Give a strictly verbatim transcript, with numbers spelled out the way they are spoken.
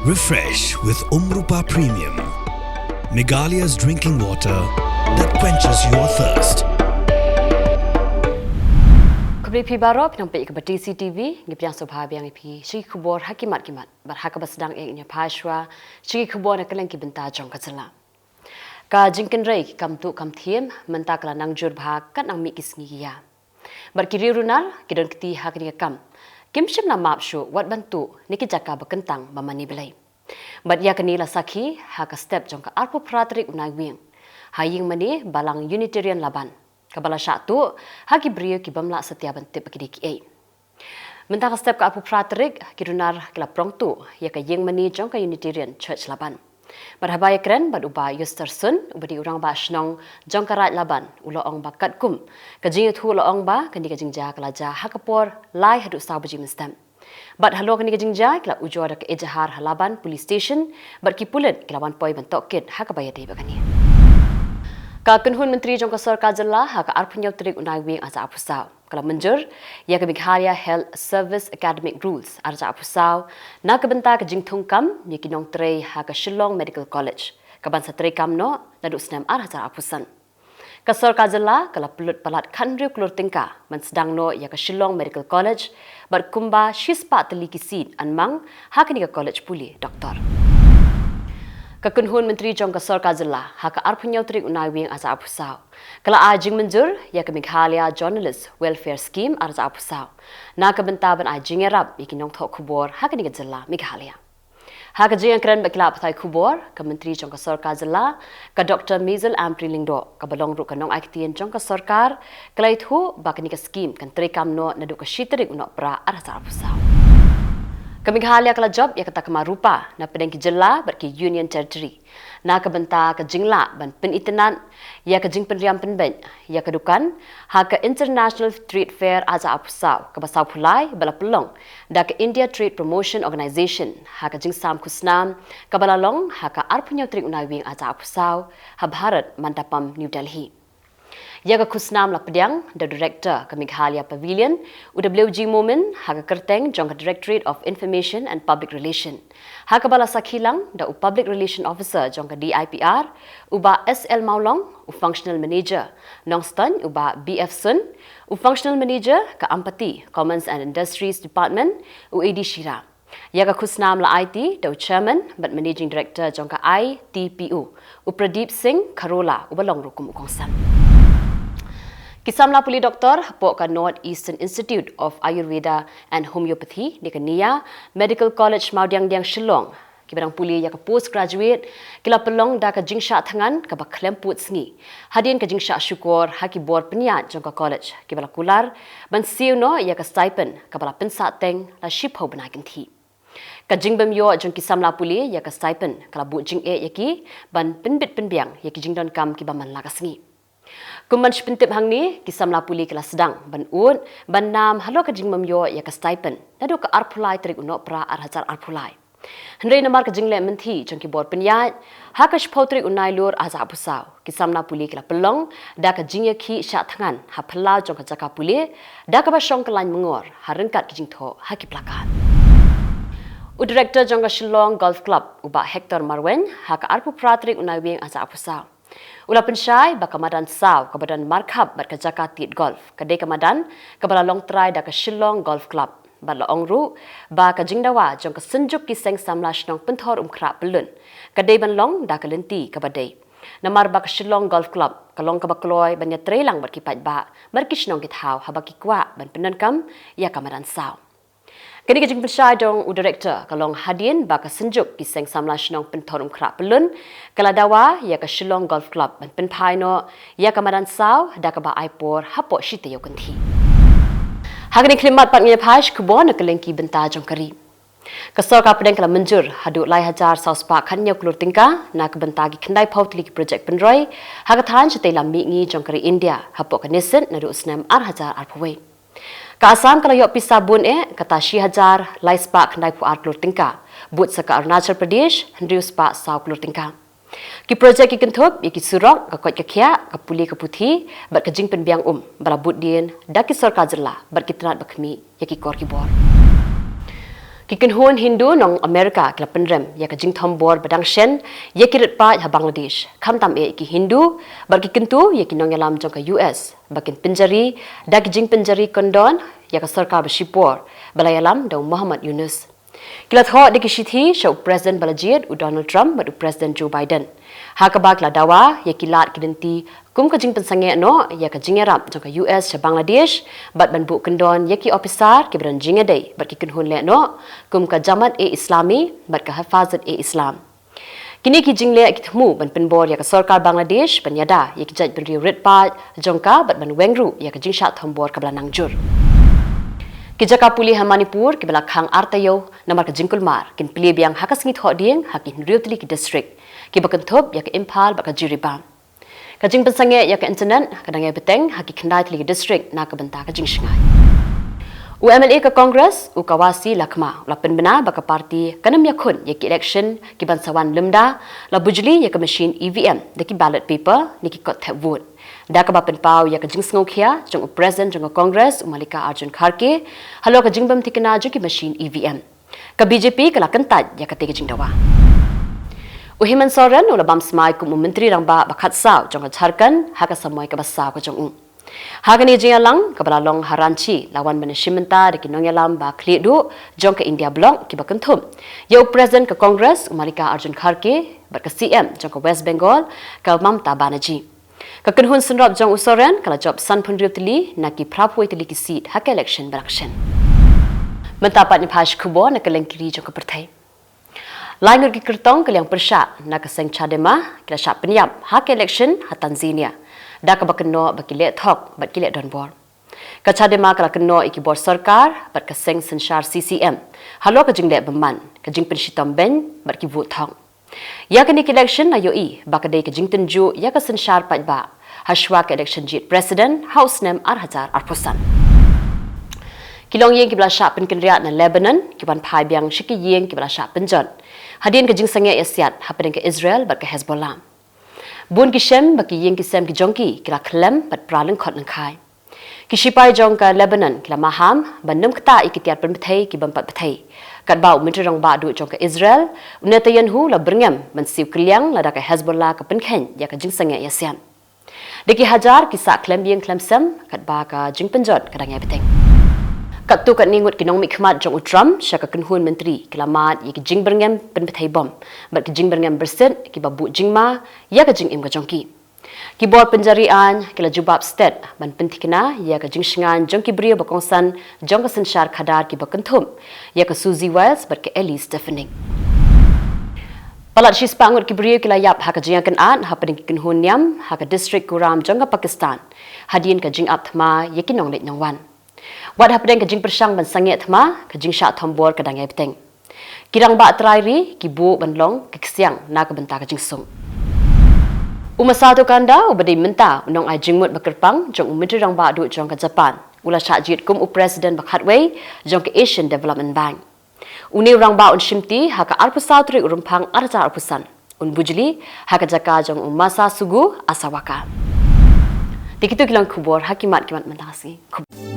Refresh with Umrupa Premium, Meghalaya's drinking water that quenches your thirst. Khublei phi baroh, phi nang peit ïa ka Batesi TV, ngi pdiang sngewbha biang ïa phi sha ki khubor ha ki mat ki mat. Bad ha kaba sdang eh ngin ïa phai shuwa sha ki khubor na kylleng ki bynta jong ka jylla. Ka jingkynrei ki kam tuh kam thiem mynta ka la nang jur bha kat nang mih ki sngi ki ïa. Bad ki riew runar ki don kti ha kane ka kam kim shym la map shuh wat ban tuh na ki jaka ba kyntang ba mane Blei. Bad ïa kane la sakhi ha ka step jong ka arphew phra tarik u Naiwieng ha ïing mane Balang Unitarian Laban, kaba la shah tuh ha ki briew ki bym lah satia ban tip ba ki dei kiei. Mynta ka step ka arphew phra tarik, ki runar ki la prong tuh ïa ka ïing mane jong ka Unitarian Church Laban. Bad haba ïakren bad u Bah Eustace Sun, uba dei u rangbah shnong jong ka Raid Laban, u la ong ba katkum ka jingïathuh, u la ong ba kane ka jingjia ka la jia ha ka por lai haduh saw baje mynstep. Bad halor kane ka jingjia ki la ujor da ka ejahar ha Laban Police Station, bad ki pulit ki la wan poi ban tohkit ha kaba ïadei bad kane. Ka kynhun myntri jong ka sorkar jylla ha ka arphew hynñiew tarik u Naiwieng arhajar arphew saw ka la mynjur ïa ka Meghalaya Health Service Academic Rules arhajar arphew saw na ka bynta ka jingthung kam ïa ki nongtrei ha ka Shillong Medical College, kaban sa trei kam noh naduh u snem arhajar arphew san. Ka sorkar jylla ka la pynlut palat khathynriew klur tyngka ban sdang noh ïa ka Shillong Medical College, bad kumba shispah tylli ki seat yn mang ha kane ka college pule doktor. Ka kynhun myntri jong ka sorkar jylla ha ka arphew hynñiew tarik u Naiwieng arhajar arphew saw ka la ai jingmynjur ïa ka Meghalaya Journalist Welfare Scheme arhajar arphew saw na ka bynta ban ai jingïarap ïa ki nongthoh khubor ha kane ka jylla Meghalaya. Ha ka jingïakren bad ki lad pathai khubor, ka myntri jong ka sorkar jylla, ka Doktor Maisel Ampareen Lyngdoh, kaba long ruh ka nongai ktien jong ka sorkar, ka la ïathuh ba kane ka skhim kan trei kam noh naduh ka shi tarik u Nohprah arhajar arphew saw. Ka Meghalaya ka la jop ïa kata ka mar rupa na pdeng ki jylla bad ki Union Territory na ka bynta ka jinglah ban pynitynnad ïa ka jingpynriam pynbeit ïa ka dukan ha ka International Trade Fair arhajar arphew saw kaba sawphew lai, ba la pynlong da ka India Trade Promotion Organisation ha ka jingsam khusnam kaba la long ha ka arphew hynñiew tarik u Naiwieng arhajar arphew saw ha Bharat Mandapam, New Delhi. Ïa ka khusnam la pdiang da u Director ka Meghalaya Pavilion, u W G Momin, ha ka kyrteng jong ka Directorate of Information and Public Relation, ha kaba la sakhi lang da u Public Relation Officer jong ka D I P R, u Bah S L Mawlong, u Functional Manager Nongstoiñ, u Bah B F Sun, u Functional Manager ka Ampati, Commerce and Industries Department, u A D Shira. Ïa ka khusnam la aiti da u Chairman bad Managing Director jong ka I T P O, u Pradeep Singh Kharola, uba long ruh kum u kongsan. Ki samla pule doktor hapoh ka North Eastern Institute of Ayurveda and Homeopathy, ne ka NEIAH, Medical College Mawdiangdiang, Shillong, kiba dang pule ïa ka postgraduate, ki la pynlong da ka jingshah thngan kaba khlem pud sngi hadien ka jingshah shukor ha ki bor pynïaid jong ka college, kiba la kular ban siew noh ïa ka stipend kaba la pynsah teng la shiphew bnai kynthih. Ka jingbym ïoh jong ki samla pule ïa ka stipend ka la buh jingeh ïa ki ban pynbit pynbiang ïa ki jingdonkam kiba man la ka sngi. Kum ban sa pyntip hangne, ki samla pule ki la sdang ban ud ban nam halor ka jingbym ïoh ïa ka stipend naduh ka arphew lai tarik u Nohprah arhajar arphew lai. Hynrei namar ka jingleh mynthi jong ki bor pynïaid, ha ka shiphew tarik u Nailur arhajar arphew saw, ki samla pule ki la pynlong da ka jingïakhih shah thngan ha phyllaw jong ka jaka pule da kaba shong kyllain myngor ha ryngkat ki jingthoh ha ki plakat. U Director jong ka Shillong Golf Club, u Bah Hector Marwein, ha ka arphew phra tarik u Naiwieng arhajar arphew saw, u la pynshai ba ka madan saw kaba don markhap bad ka jaka tied golf ka dei ka madan kaba la long trai da ka Shillong Golf Club, bad la ong ruh ba ka jingdawa jong ka Synjuk ki Seng Samla Shnong Pynthor Umkhrah Pyllun ka dei ban long da ka lynti kaba dei, namar ba ka Shillong Golf Club ka long kaba kloi ban ïatreilang bad ki paidbah bad ki shnong ki thaw haba ki kwah ban pyndonkam ïa ka madan saw. Kane ka jingpynshai jong u Director ka long hadien ba ka Synjuk ki Seng Samla Shnong Pynthor Umkhrah Pyllun ka la dawa ïa ka Shillong Golf Club ban pynphai noh ïa ka madan saw da kaba ai por hapoh shi taïew kynthih. Ha kane ka khyllipmat pat ngin ïa phai sha ki khubor na kylleng ki bynta jong ka ri. Ka sorkar pdeng ka la mynjur haduh lai hajar saw spah khathynñiew klur tyngka na ka bynta ki khyndaiphew tylli ki projek pynroi ha ka thaiñ shatei lam mihngi jong ka ri India hapoh ka NESID naduh u snem arhajar arphew wei. Ka Assam ka la ïoh pisa bun eh, kata shi hajar lai spah khyndaiphew ar klur tyngka, bud sa ka Arunachal Pradesh hynriew spah saw klur tyngka. Ki projek ki kynthup ïa ki surok, ka koit ka khiah, ka pule ka puthi bad ka jingpynbiang um, ba la buddien da ki sorkar jylla bad ki tnat ba khmih ïa ki kor ki bor. Ki kynhun Hindu nong Amerika ki la pynrem ïa ka jingthombor ba dang shen ïa ki rit paid ha Bangladesh, khamtam eh ki Hindu bad ki kyntu ïa ki nongïalam jong ka U S ba kin pynjari da ki jingpynjari kyndon ïa ka sorkar ba shipor ba la ïalam da u Muhammad Yunus. Ki la thoh da ki shithi sha u President ba la jied u Donald Trump bad u President Joe Biden, ha kaba ki la dawa ïa ki lad ki lynti kum ka jingpynsangeh noh ïa ka jingïarap jong ka U S sha Bangladesh bad ban buh kyndon ïa ki ophisar kiba don jingïadei bad ki kynhun leh noh kum ka Jamaat-e-Islami bad ka Hifazat-e-Islam. Kine ki jingleh ki thmu ban pynbor ïa ka sorkar Bangladesh ban ïada ïa ki jaitbynriew rit paid jong ka bad ban weng ruh ïa ka jingshah thombor kaba la nang jur. Ki jaka pule ha Manipur kiba la khang ar taïew namar ka jingkulmar kin plie biang ha ka sngi Thohdieng ha ki hynriew tylli ki district kiba kynthup ïa ka Imphal bad ka Jiribam. Ka jingpynsangeh ïa ka internet ka dang ïai bteng ha ki khyndai tylli ki district na ka bynta ka jingshngaiñ. U M L A ka Congress u Kawasi Lakhma u la pynbna ba ka party kan ym ïakhun ïa ki election kiban sa wan lymda la bujli ïa ka machine E V M da ki ballot paper ne ki kot thep vote, da kaba pynpaw ïa ka jingsngewkhia jong u President jong ka Congress u Mallikarjun Kharge halor ka jingbym thikna jong ki machine E V M. Ka B J P ka la kyntait ïa katei ka jingdawa. U Hemant Soren u la bam smai kum u Myntri Rangbah ba khatsaw jong ka Jharkhand ha ka samoi kaba saw ka jong u. Ha kane ka jingïalang kaba la long ha Ranchi la wan ban ïashim bynta da ki nongïalam ba khlieh duh jong ka India Bloc kiba kynthup ïa u President ka Congress u Mallikarjun Kharge bad ka C M jong ka West Bengal ka Mamata Banerjee. Ka kynhun synrop jong u Soren ka la jop sanphew hynriew tylli na ki phraphew wei tylli ki seat ha ka election ba dang shen. Mynta pat ngin phai sha ki khubor na kylleng ki ri jong ka pyrthei. Lai ngut ki kyrtong ka liang pyrshah na ka seng Chadema ki la shah pynïap ha ka election ha Tanzania, da kaba kynnoh ba ki leh thok bad ki leh donbor. Ka Chadema ka la kynnoh ïa ki bor sorkar bad ka seng synshar C C M halor ka jingleh bymman, ka jingpynshitom beiñ bad ki vote thok. Ïa kane ka election la ïohi ba ka dei ka jingtynjuh ïa ka synshar paidbah ha shwa ka election jied President ha u snem ar hajar arphew san. Ki longïing kiba la shah pynkynriah na Lebanon ki wan phai biang sha ki ïing kiba la shah pynjot hadien ka jingsangeh ïasiat hapdeng ka Israel bad ka Hezbollah. Bun ki shem ba ki ïing ki sem ki jong ki ki la khlem bad pra lyngkhot lyngkhai. Ki shipai jong ka Lebanon ki la maham ban ym ktah ïa ki tiar pynpthei ki bym pat pthei, katba u Myntri Rangbah duh jong ka Israel u Netanyahu u la byrngem ban siew kylliang lada ka Hezbollah ka pynkheiñ ïa ka jingsangeh ïasiat. Da ki hajar ki sah khlem ïing khlem sem katba ka jingpynjot ka dang ïai bteng. Katto katne ngut ki nongmihkhmat jong u Trump sha ka kynhun myntri ki la mad ïa ki jingbyrngem pynpthei bom bad ki jingbyrngem byrsit kiba buh jingma ïa ka jingim ka jong ki. Ki bor pynjari aiñ ki la jubab stet ban pynthikna ïa ka jingshngaiñ jong ki briew ba kongsan jong ka synshar khadar kiba kynthup ïa ka Suzy Wiles bad ka Ellie Stefanik. Palat shispah ngut ki briew ki la ïap ha ka jingïakynad hapdeng ki kynhun niam ha ka district Kuram jong ka Pakistan hadien ka jingap thma ïa ki nongleit nongwan. Wat hapdeng ka jingpyrshang ban sangeh thma, ka jingshah thombor ka dang ïai bteng. Ki rangbah trai ri ki buh ban long ki ksiang na ka bynta ka jingsuk. U Masato Kanda uba dei mynta u nongai jingmut ba kyrpang jong u Myntri Rangbah duh jong ka Japan u la shah jied kum u President ba khatwei jong ka Asian Development Bank. Une u rangbah un shimti ha ka arphew saw tarik u Rymphang ar hajar arphew san, un bujli ha ka jaka jong u Masasugu Asawaka. Te kito ki long khubor ha ki mat ki mat mynta ka sngi.